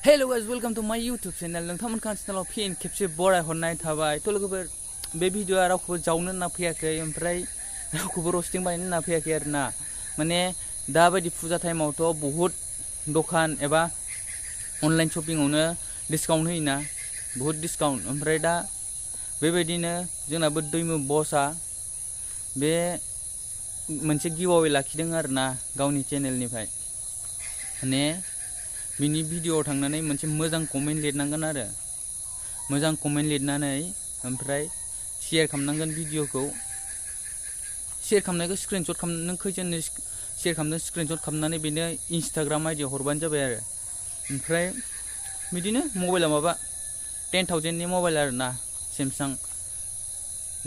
hello guys welcome to माय YouTube channel नोंथांमोनखौ चैनलाव फिन खेबसे बरायहरनाय थाबाय थ' लोगोफोर बे भिडिअ'आ रावखौबो जावनो होनना फैयाखै ओमफ्राय रावखौबो रस्टिं बानायनो होनना फैयाखै आरोना माने दाबायदि फुजा टाइमावथ' बहुत दखान एबा अनलाइन शपिंआवनो डिसकाउन्ट होयोना बहुत डिसकाउन्ट ओमफ्राय दा बेबायदिनो जोंनाबो दैमु बसआ बे मोनसे गिवअवे लाखिदों आरोना गावनि चेनेलनिफ्राय माने बिनि भिडिअ'आव थांनानै मोनसे मोजां कमेन्ट लिरनांगोन आरो मोजां कमेन्ट लिरनानै ओमफ्राय शेयार खालामनांगोन भिडिअ'खौ शेयार खालामनायखौ स्क्रिनशट खालाम नों खैजोननो शेयार खालामदों स्क्रिनशट खालामनानै बेनो इन्स्टाग्राम आइडियाव हरबानो जाबाय आरो ओमफ्राय बिदिनो मबाइला माबा 10,000 नि मबाइल आरोना सेमसां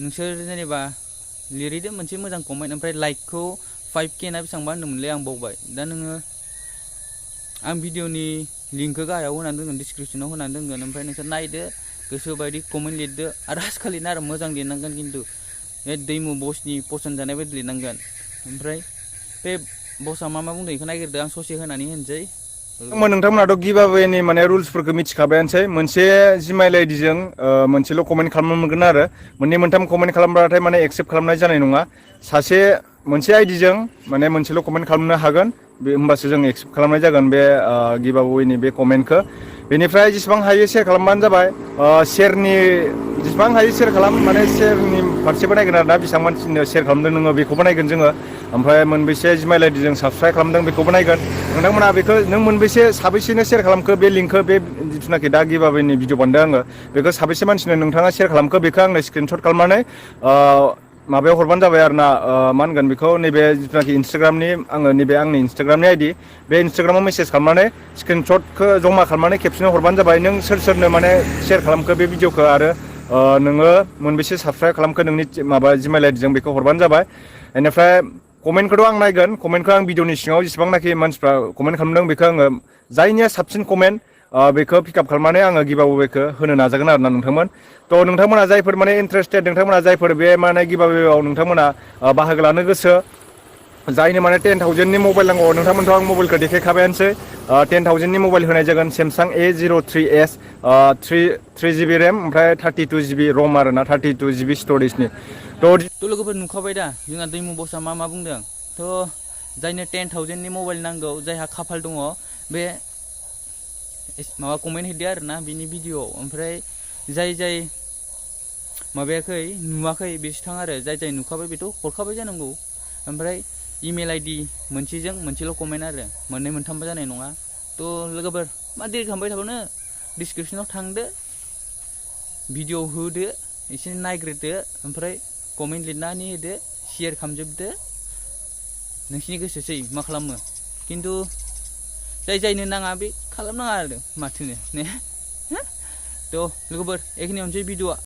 नोंसोर जेनेबा लिरहैदो मोनसे मोजां कमेन्ट ओमफ्राय लाइकखौ 5K ना बेसेबांबा होनदोंमोनलै आं बावबाय दा नोङो आं भिडिअ'नि लिंकखौ गाहायाव होनानै दोनगोन डिसक्रिपसनाव होनानै दोनगोन ओमफ्राय नोंसोर नायदो गोसोबायदि कमेन्ट लिरदो आरो आजिखालि ना आरो मोजां लिरनांगोन खिन्थु बे दैमु बसनि पसन्द जानाय बायदि लिरनांगोन ओमफ्राय बे बसआ मा बुंदों बेखौ नागिरदो आं ससे होनानै होनसै नोंथांमोनाथ' गिभअवेनि माने रुल्सफोरखौ मिथिखाबायानोसै मोनसे जिमेल आइडिजों मोनसेल' कमेन्ट खालामनो मोनगोन आरो मोननै मोनथाम कमेन्ट खालामब्लाथाय माने एक्सेप्ट खालामनाय जानाय नङा सासे मोनसे आइडिजों माने मोनसेल' कमेन्ट खालामनो हागोन बे होमबासो जों एक्सेप्ट खालामनाय जागोन बे गिभअवेनि बे कमेन्टखौ बेनिफ्राय जेसेबां हायो शेयार खालामबानो जाबाय शेयारनि जेसेबां हायो शेयार खालाम माने शेयारनि फारसेबो नायगोन आरोना बेसेबां मानसिनो शेयार खालामदों नोङो बेखौबो नायगोन जोङो ओमफ्राय मोनबेसे जिमेल आइडिजों साबसक्राइब खालामदों बेखौबो नायगोन नोंथांमोना बेखौ नों मोनबेसे साबैसेनो शेयार खालामखो बे लिंकखौ बे जिथुनाखि दा गिभअवेनि भिडिअ बानायदों आङो बेखौ साबैसे मानसिनो नोंथाङा शेयार खालामखो बेखौ आंनो स्क्रिनशट खालामनानै माबायाव हरबानो जाबाय आरोना मा होनगोन बेखौ नैबे जिथुनाखि इन्स्टाग्रामनि आङो नैबे आंनि इन्स्टाग्रामनि आइडि बे इन्स्टाग्रामाव मेसेज खालामनानै स्क्रिनशटखौ जमा खालामनानै खेबसेनो हरबानो जाबाय नों सोरनो माने शेयार खालामखो बे भिडिअखौ आरो नोङो मोनबेसे साबसक्राइब खालामखो नोंनि माबा जिमेल आइडिजों बेखौ हरबानो जाबाय बेनिफ्राय कमेन्टखौथ' आं नायगोन कमेन्टखौ आं भिडिअनि सिङाव जेसेबांनाखि मानसिफ्रा कमेन्ट खालामदों बेखौ आङो जायनिया साबसिन कमेन्ट बेखौ पिकआप खालामनानै आङो गिभअवेखौ होनो नाजागोन आरोना नोंथांमोन थ' नोंथांमोना जायफोर माने इन्टारेस्टेड नोंथांमोना जायफोर बे माने गिभअवेआव नोंथांमोना बाहागो लानो गोसो जायनो माने 10,000 नि मबाइल नांगौ नोंथांमोनथ' आं मबाइलखौ देखायखाबायानोसै 10,000 नि मबाइल होनाय जागोन सेमसां A03s 3GB रेम ओमफ्राय 32GB रम आरोना 32GB स्टरेजनि थ' लोगोफोर नुखाबाय दा जोंना दैमु बसआ मा बुंदों थ' जायनो 10,000 नि मबाइल नांगौ जायहा खाफाल दङ बे माबा कमेन्ट होदो आरोना बिनि भिडिअ'आव ओमफ्राय जाय माबायाखै नुवाखै बेसो थां आरो जाय नुखाबाय बेथ' हरखाबाय जानांगौ ओमफ्राय इमेल आइडि मोनसेजों मोनसेल' कमेन्ट आरो मोननै मोनथामबो जानाय नङा थ' लोगोफोर मा देरि खालामबाय थाबानो डिसक्रिपसनाव थांदो भिडिअ होदो एसे नायग्रोदो ओमफ्राय कमेन्ट लिरनानै होदो शेयार खालामजोबदो नोंसिनि गोसोसै मा खालामो खिन्थु जायनो नाङा बे खालामनाङा आरो माथोनो ने थ' लोगोफोर एखिनियावनोसै भिडिअ'आ